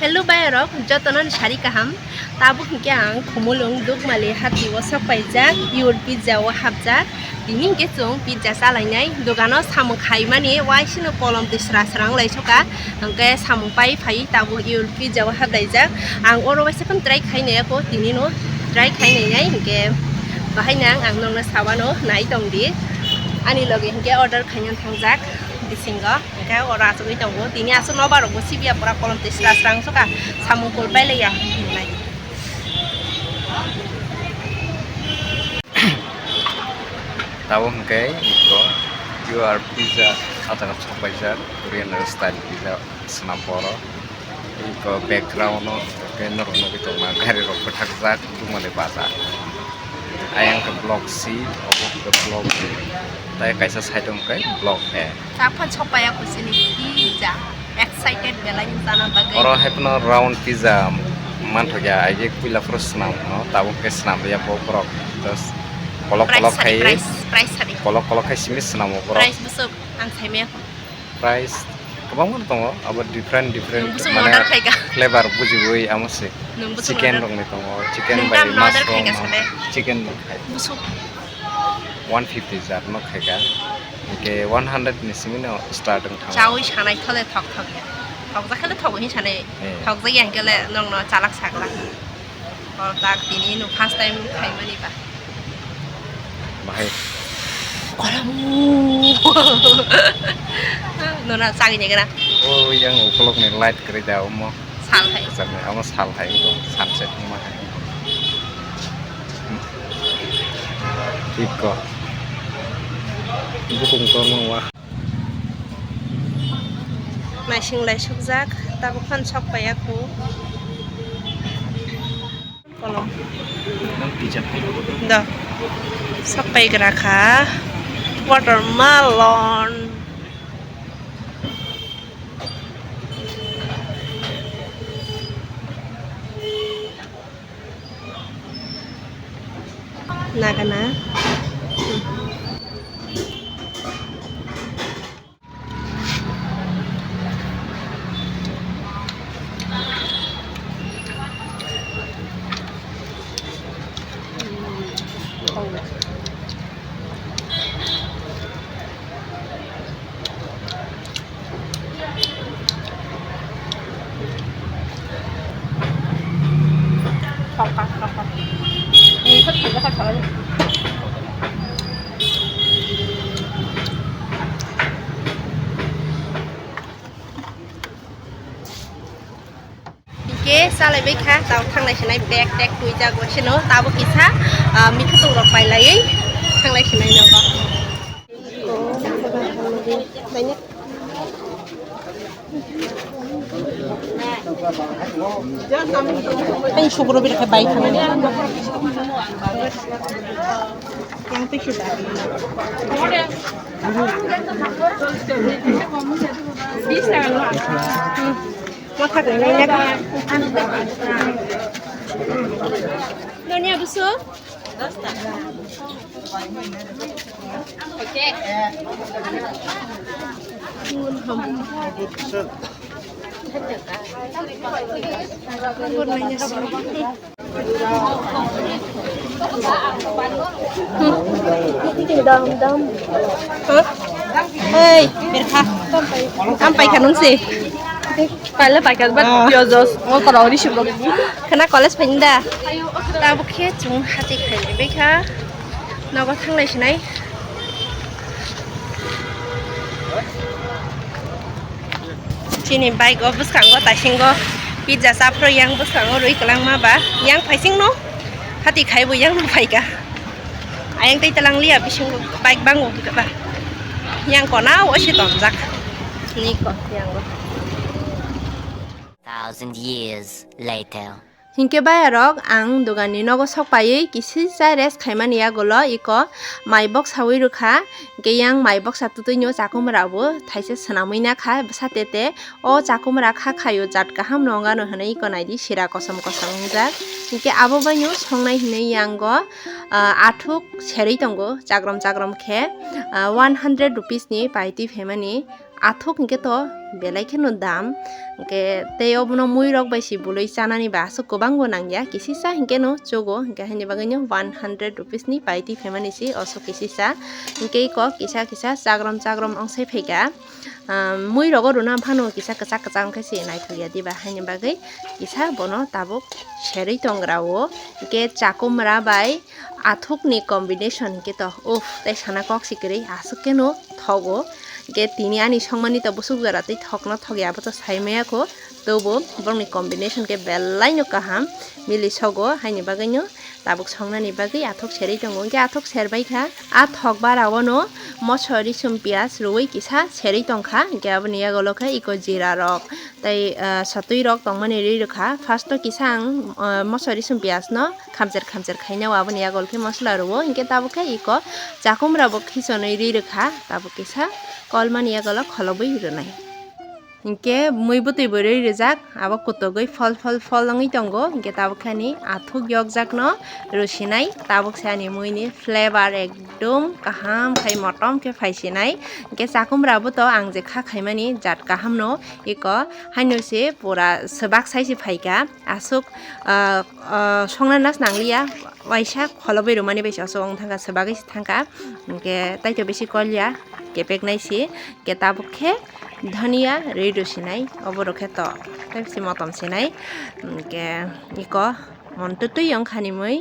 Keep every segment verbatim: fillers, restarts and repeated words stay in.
Hello bayarok, jotono sari kaham. Tabuk hinkhe ang Khumulwng Dukmali hati o sok paijak, Your Pizza o hapjak. Tini hinkhe chwng pizza chalainai. Dogano samung khaimani waisino kolom twi sra sra wng lai soka. Hinkhe samung pai phai tabuk Your Pizza o haplaijak. Ang oro waisa phano try khai nai ako, tini no try khai nai nai hinkhe bahai nang ang nokno sabano nai tong di. Ani loge hinkhe order khaina thangjak bisingo. Hingke oro achugwi tongo. Tini aswk nobar rokbo sibiya pura kolom twi sra sra wngsuka. Samung kol pailaiya hinwi. Tabuk hingke iko Your Pizza ah jaga sok paijak Korean style pizza swnam boro. Iko background o hingke norok nugwi tongma gari rok bwthakjak Dukmali bazar. Ayang khe block C, obo khe block D. Tai kaisa side o hwnkhe block A. Chaphan sok paiya kuchini pizza. Excited belai ni chana bagwi. Oro hai phano round pizza manthokya, aige puila phuru swnam no, tabuk khe swnam ya bo borok. Just kolok kolok khai, price, price sadi. Kolok kolok khai simi swnamo borok. Price bwswk ang saimaya. Price kwbangma tongo, abo different different. Nwng bwswk mane order khaika? Flavor bujiwi amo se. Nwng bwswk chicken order? Rokni tongo, chicken nwng bai tamno order mushroom khaika no, sale? Chicken no khai. Bwswk? One fifty jar no khaika. Hingke one hundred ni simi no start wng thango. Chawi sanai thole thok thok ya. Thokjak khale thok hin sanai. Eh. Thokjak ya hingke le nongno chalak saglak. Hor tak tini no first time khaimani ba. Bahai. Kolam. Nona chagini gara. O yang ukolok ni light kri da omo. Sal hai. Sal hai, omo sal hai, omo sunset omo hai. Tiko. Bukung tono wa. Naising lai sukjak, tabuk phan sok paiya khu. Kolom. Do. Sok paigra kha. Watermelon. Nagana. Hingke chalaibai kha, tabuk thanglai sinai bag tag twijago sino, tabuk kisa, ah, mikhutung rok pailaiwi thanglai sinai nogo. Ani sugro bir khe bai thang. Yang twi sida. Hmm. Motha khe nai yak. Noni abuso? Dam, dam. Hei, berkha. Tam paikha nung si. Paila paikha, but yo jos, mo koro ri shukro. Khana college phainda. Tabuk khe chung hati khai berkha. Nogo thanglai sinai. Chini bike o bwskango taisingo pizza chaphro, yang bwskango rwi kwlangma ba yang phaisingno hati khaibo yang no phaika. Ayang tei talang liya bisingo bike bango ba yang kona o se tonjak. Niko yango. Thousand years later. Hinkhe bayarok ang doganni nogo sok paiwi kisisa rest khaimani yagulo iko mai boksawi rwkha. Hinkhe yang mai boksa twtwino chakumrabo thaisa swnamwi nakha bwsa tete. O chakumra kha khaio jat kaham no wngano hwnwi iko naidi sira kosom kosom wngjak. Hinkhe abo baino songnai hwnwi yango, ah, athuk serwi tongo chakrom chakrom khe, ah, one hundred rupees ni paitwi phaimani. Athuk hinkhe to belai kheno dam, hinkhe tei obono mui rok bai si bului chanani ba aswk kwbangbo nangya, kisisa hinkhe no chugo, hinkhe haini bagwi no one hundred rupees ni paiti phaimani si oso kisisa, hinkhe iko kisa kisa chagrom chagrom ongsai phaikha. Ah, mui rogo rwna phano kisa kwchak kwchak wngkhe se naithokya diba, haini bagwi kisa bono tabuk serwi tongra o, hinkhe chakumra bai athukni combination hinkhe to, uff, tei sana kok si kwrwi aswk kheno thogo. Hinkhe tini ani songmani to bwswk jora tei thokno thokya abo to sai maya kho, tobo borokni combination khe belai no kaham mili sogo, haini bagwi no tabuk songnani bagwi athuk serwi tongo. Hinkhe athuk serbai kha, a thok bara o no moso risum piyaj rwui kisa serwi tongkha, hinkhe aboni yagulo khe iko jira rok tei, ah, satwi rok tongmani rwi rwkha. First o kisa ang, ah, moso risum piyaj no khamcher khamcher khaina o aboni yagulo khe mosola rwo, hinkhe tabuk khe iko chakumra bo khisonwi rwi rwkha, tabuk kisa kolmani yagulo kholobwi rwnai. Hinkhe mui bwtwi bo rwi rijak, abo kutugwi phol phol phol wngwi tongo, hinkhe tabuk khe ani athuk yokjakno rwsinai, tabuk se ani muini flavor ekdom kaham khai motom khe phaisinai. Hinkhe chakumra bo to ang je kha khaimani jat kahamno, iko haino se pura swbak sai se phaikha, aswk, ah, ah, songna nas nangliya, waisa kholobwi rwmani bai se aswk wng thangkha, swbagwi se thangkha, hinkhe taito bisi kolya, kepek nai se, hinkhe tabuk khe. Dhania rwi rw sinai, obo rw khe to tei bisi motom sinai, hwnkhe iko mon twtwi wngkha ni mui.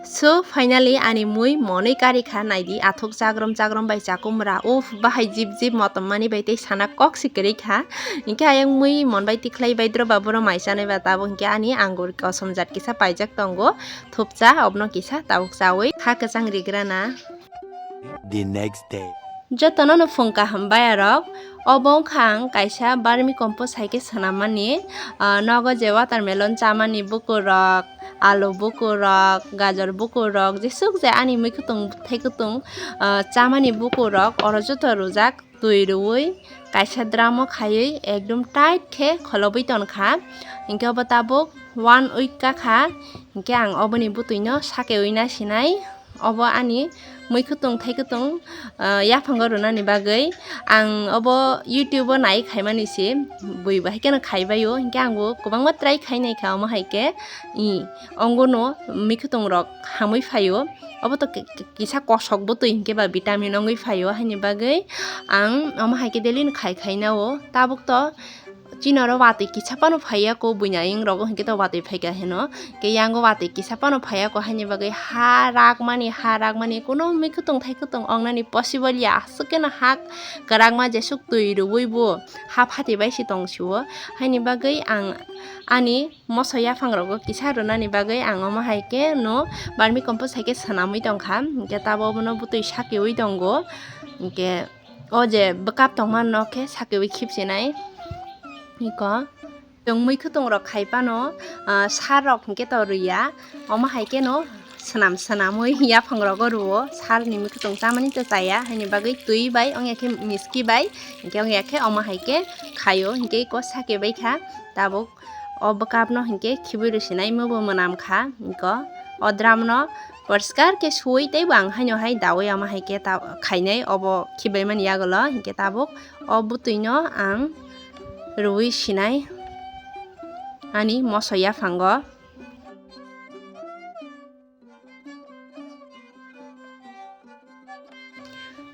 So finally ani mui monwi kari kha, naidi athuk chagrom chagrom bai chakumra, uff, bahai jip jip motom mani bai tei sana kok si kwrwi kha. Hinkhe ayang mui mon bai tikhlai bai dro ba boro mai chanai ba tabuk, hinkhe ani angur kosom jat kisa paijak tongo, thupcha, obno kisa tabuk chawi kha kwchang rigrana. The next day. Jotono no phung kaham bayarok, obo wngkha ang kaisa vermicompost hai khe swnammani, ah, nogo je watermelon chamani bukurok, alu bukurok, gajor bukurok, jesuk je ani mui kutung thai kutung, ah, chamani bukurok, oro joto rwjak twi rwui kaisa drum o khaiwi ekdom tight khe kholobwi tonkha. Hinkhe obo tabuk one week kakha, hinkhe ang oboni bwtwino sakeui nasinai. Obo ani mui kutung thai kutung, ah, yaphango rwnani bagwi ang obo YouTube o nai khaimani se, bui bo hai kheno khaibaio, hinkhe ang bo kwbangma try khainai kha, omo hai khe, i, ongo no mui kutung rok hamwi phaio, obo to ki-, ki-, kisa kosok bwtwi hinkhe ba vitamin wngwi phaio, haini bagwi ang omo hai khe daily no khai khaina o, tabuk to Chini oro watwi kisa phano phaiya kho, buini ayang rogo hinkhe to watwi phaikha hino. Khe yango watwi kisa phano phaiya kho, haini bagwi ha rakmani, ha rakmani, kuno mui kutung thai kutung ongnani possible ya, aswk kheno ha kwrakma jesuk twi rwui bo ha phati bai se tong sio. Haini bagwi ang ani moso yaphang rogo kisa rwnani bagwi ang omo hai khe no vermicompost hai khe swnamwi tongkha, hinkhe tabuk obono bwtwi sakiui tongo, hinkhe O je bwkap tongma no khe sakiui khipsinai. Iko chwng mui kutung rok khai phano, ah, sar rok hinkhe to rwya. Omo hai kheno swnam swnamwi yaphang rogo rwo. Sar ni mui kutung chamani to chaya, haini bagwi twi bai, ongya khe miski bai, hinkhe ongya khe omo hai khe khaio, hinkhe iko sakibai kha tabuk. O bwkap no hinkhe khibui rwsinai, omo bo mwnam kha. Iko o drum no poriskar khe suui tei bo ang haino hai daui omo hai khe ta khainai, obo khibaimani yagulo hinkhe tabuk o bwtwi no ang rwui sinai ani moso yaphango.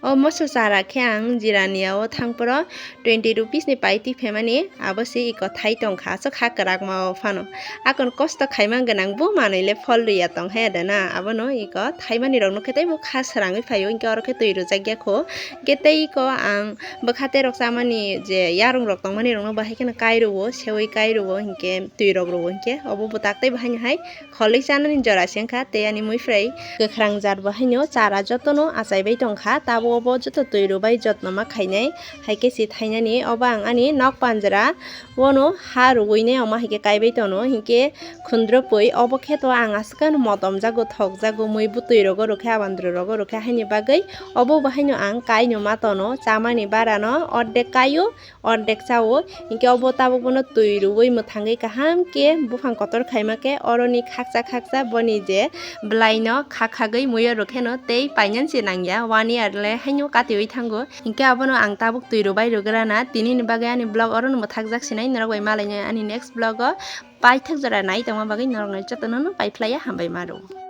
O moso chara khe ang Jirania o thangphoro twenty rupees ni paiti phaimani, abo se iko thai tongkha, aswk ha kwrakma o phano. Akon kosto khaima gwnang bo manwi le phol rwya tong hai da na, abono iko thaimani rok no khe tei bo kha srangwi phaio, hinkhe oro khe twi rwjak ya kho. Hinkhe tei iko ang bwkha terok chamani je yarung rok tongmani rok no bo hai kheno kai rwo, seui kai rwo, hinkhe twi rok rwo, hinkhe obo bwtak tei bo haino hai Kholwi chanani jora se wngkha tei ani muiphwrai kwkhwrang jat bo haino chara jotono achaibai tongkha, tabuk obo joto twi rwbai jotno ma khainai, hai khe se thainani. Obo ang ani nok panjra bono ha rwui nai omo hai khe kaibai tono, hinkhe khundrupui obo kheto ang aswk ano motom jago, thok jago, mui bwtwi rogo rwkhe, abandru rogo rwkhe, haini bagwi obo bo haino ang kaino ma tono, chamani barano ordek kaio, Ordek chao, hinkhe obo tabuk bono twi rwui mwthangwi kaham khe buphang kotor khaima khe oroni khakcha khakcha boni je bwlaino kha khagwi muiyo rwkheno tei painani se nangya one year le. Haino katiwi thango. Hinkhe abono ang tabuk twi rwbai rwgrana. Tinini bagwi ani vlog orono mwthakjak sinai. Norok bai malainai ani next vlog o. Paithak jora nai tongma bagwi norokno jotono paiphlaiya, hambai maro.